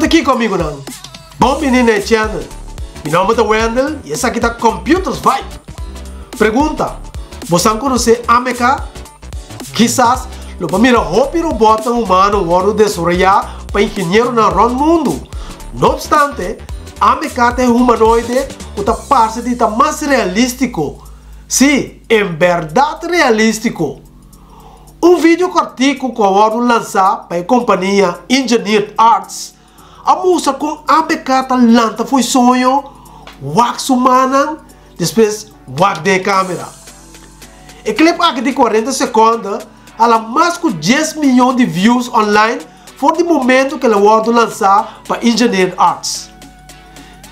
Kiko amigonan? Bon bini na e channel. Mi nomber ta Wendell y esaki ta Computers Vibe. Pregunta, Bosan conoce Ameca? Kisas lo bo mira hopi robotnan humano wordo desaroya pa ingenieronan rond mundo. No obstante, Ameca ta e humanoide cu ta parce di ta mas realistico. Si, en berdad realistico! Un video cortico cu a wordo lansa pa e compania Engineered Arts a mustra con Ameca ta lanta fo'i soño, wak su mannan, despues wak den e camera. E clip aki di cuarenta seconde hala mas cu dies miyon di views online for di momento cu el a wordo lansa pa Engineered Arts.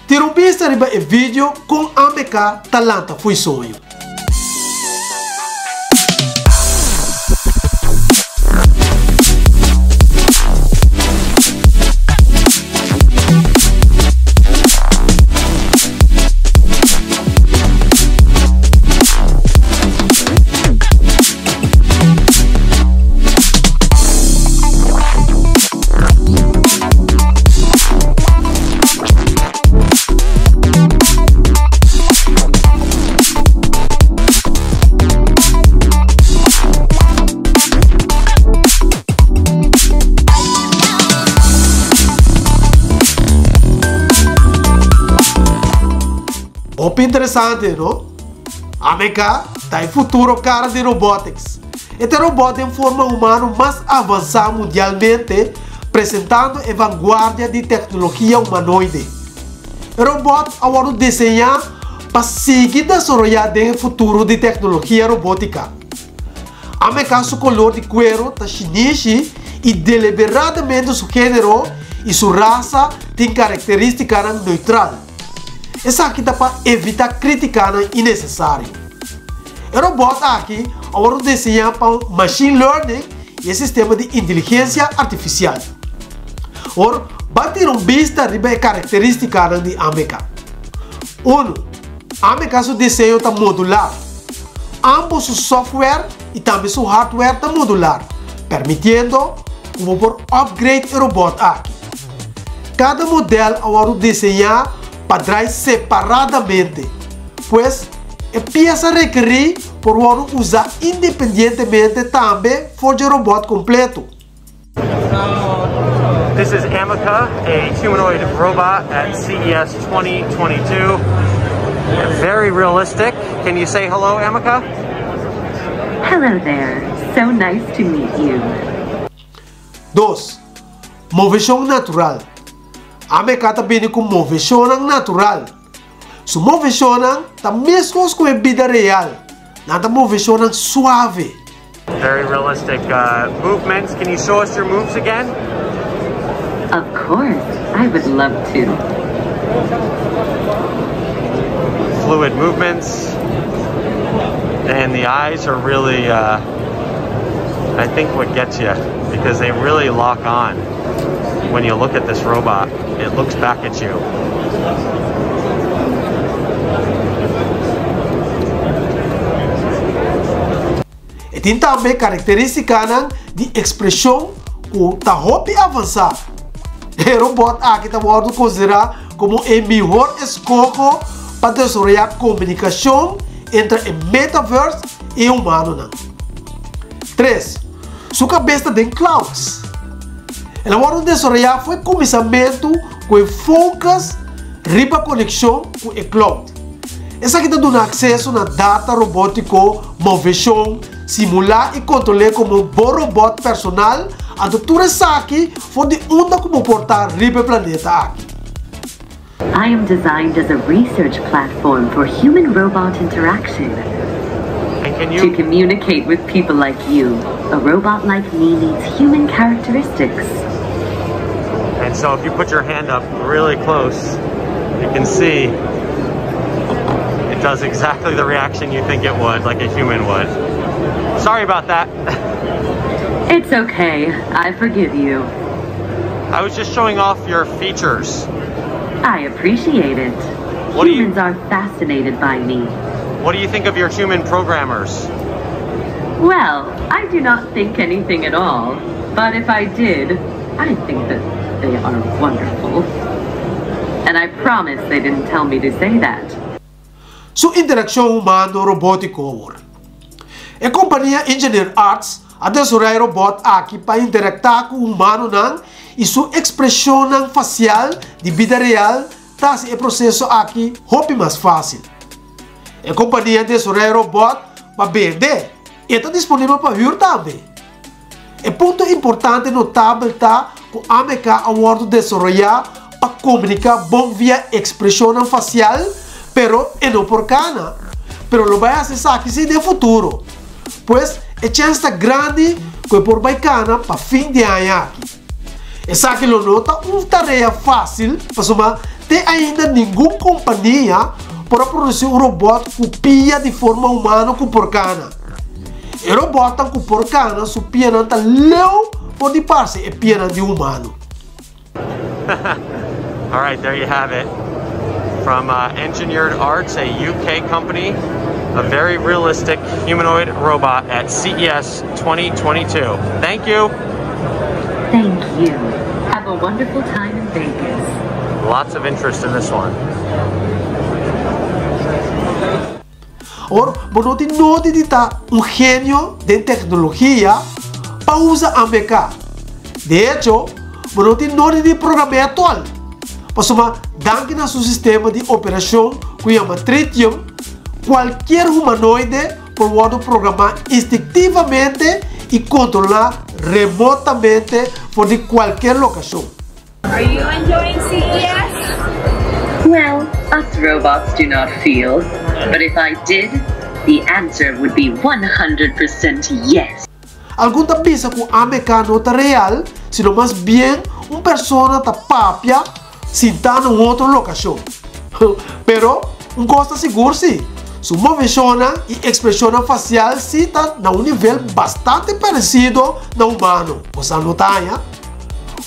Tira un bista riba e video con Ameca ta lanta fo'i soño. Hopi interesante, no? Ameca ta e futuro cara di robotics. E ta e robot den forma humano mas avansa mundialmente, presentando e vanguardia di tecnologia humanoide. E robot a wordo diseña pa sigui desaroya den e futuro di tecnologia robotica. Ameca su color di cuero ta shinishi y deliberadamente su genero y su rasa tin caracteristicanan neutral. Esaki ta pa evita criticanan innecesario. E robot aki a wordo diseña pa machine learning y e sistema di inteligencia artificial. Awor, ban tira un bista riba e caracteristicanan di Ameca. Uno, Ameca su diseño ta modular. Ambos su software y tambe su hardware ta modular, permitiendo cu bo por upgrade e robot aki. Cada model a wordo diseña pa draai separadamente, pues e pieza rekerí por wordo usa independientemente tambe for dje robot completo. This is Ameca, a humanoid robot at CES 2022. Very realistic. Can you say hello, Ameca? Hello there. So nice to meet you. Dos, Moveshon natural. Ameca ta bini ku moveshonnan natural. Su moveshonnan ta meskos ku e bida real, nan ta moveshonnan suave. Very realistic movements. Can you show us your moves again? Of course, I would love to. Fluid movements. And the eyes are really, uh, I think, what gets you because they really lock on when you look at this robot. It looks back at you. E tin tambe karakterístikanan di ekspreshon ku ta hopi avansá. E robòt aki ta wòrdu konsiderá komo e mihor eskoho pa desaroyá komunikashon entre e metaverse i e humanonan. Tres, Su kabes ta den clouds. El a wòrdu desaroyá for e kuminsamentu ku e focus riba konekshon ku e cloud. Esaki ta duna akseso na data robótiko, moveshon, simulá i kontrol'é komo bo robòt personal, anto tur esaki for di unda ku bo por ta riba e planeta aki. I am designed as a research platform for human-robot interaction. And can you To communicate with people like you, a robot like me needs human characteristics. And so if you put your hand up really close, you can see it does exactly the reaction you think it would, like a human would. Sorry about that. It's okay. I forgive you. I was just showing off your features. I appreciate it. What Humans you, are fascinated by me. What do you think of your human programmers? Well, I do not think anything at all. But if I did, I think that they are wonderful. And I promise they didn't tell me to say that. Su interakshon humano robótiko awor. E kompania Engineered Arts a desaroyá e robòt aki pa interaktá ku humanonan i su ekspreshonnan fasial di bida real ta hasi e proseso aki hopi mas fásil. E kompania desaroyá e robòt pa bende i e ta disponibel pa hür tambe. E punto importante notabel ta ku Ameca a wòrdu desaroyá pa komuniká bon via ekspreshonnan fasial, pero e no por kana. Pero lo bai hasi esaki si den futuro. Pues e chèns ta grandi ku e por bai kana pa fin di aña aki. Esaki lo no ta un tarea fásil pasobra te ainda ningun kompania por a produsí un robòt ku pia di forma humano ku por kana. E robòtnan ku por kana su pianan ta leu for di parse e pianan di humano. All right, there you have it. From uh, Engineered Arts, a UK company, a very realistic humanoid robot at CES 2022. Thank you. Thank you. Have a wonderful time in Vegas. Lots of interest in this one. Awor, bo no tin nodi di ta un genio den teknologia pa usa AMK. De echo, bo no tin nodi di program'é atòl. Pasobra danki na su sistema di operashon ku yama Tritium, kualkier humanoide por wòrdu programá instintivamente i kontrolá remotamente for di kualkier lokashon. Are you enjoying CES? Well, us robots do not feel. But if I did, the answer would be 100% yes. Algun ta bisa ku Ameca no ta real, sino mas bien un persona ta papia sintá na un otro lokashon. Pero, un kos ta sigur sí, su moveshonnan i ekspreshonnan fasial sí ta na un nivel bastante paresido na humano. Bo sa no ta haña?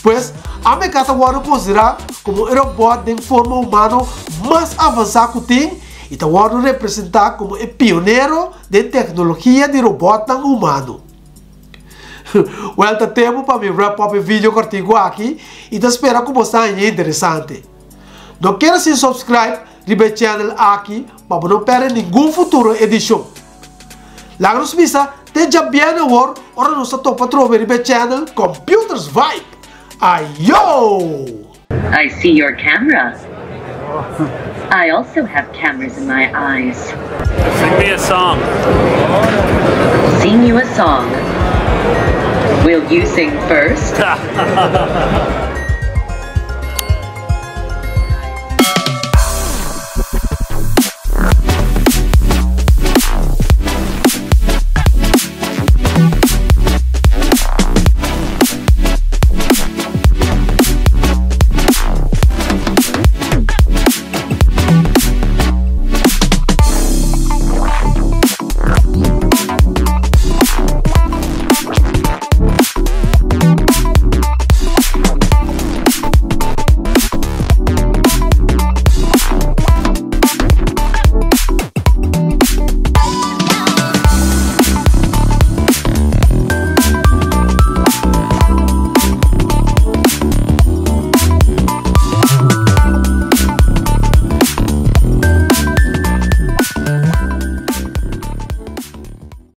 Pues, Ameca ta wòrdu konsiderá komo e robòt den forma humano mas avansá ku tin i ta wòrdu representá komo e pionero den teknologia di robòtnan humano. Wèl, ta tempu pa mi wrap up e video kòrtiku aki i ta spera ku bo sa hañ'é interesante. No keda sin subscribe riba e channel aki pa bo no pèrdè ningun futuro edishon. Laga nos bisa te djabièrnè awor ora nos ta topa atrobe riba e channel Computers Vibe. Ayo! I see your camera. I also have cameras in my eyes. Sing me a song. Sing you a song. Will you sing first?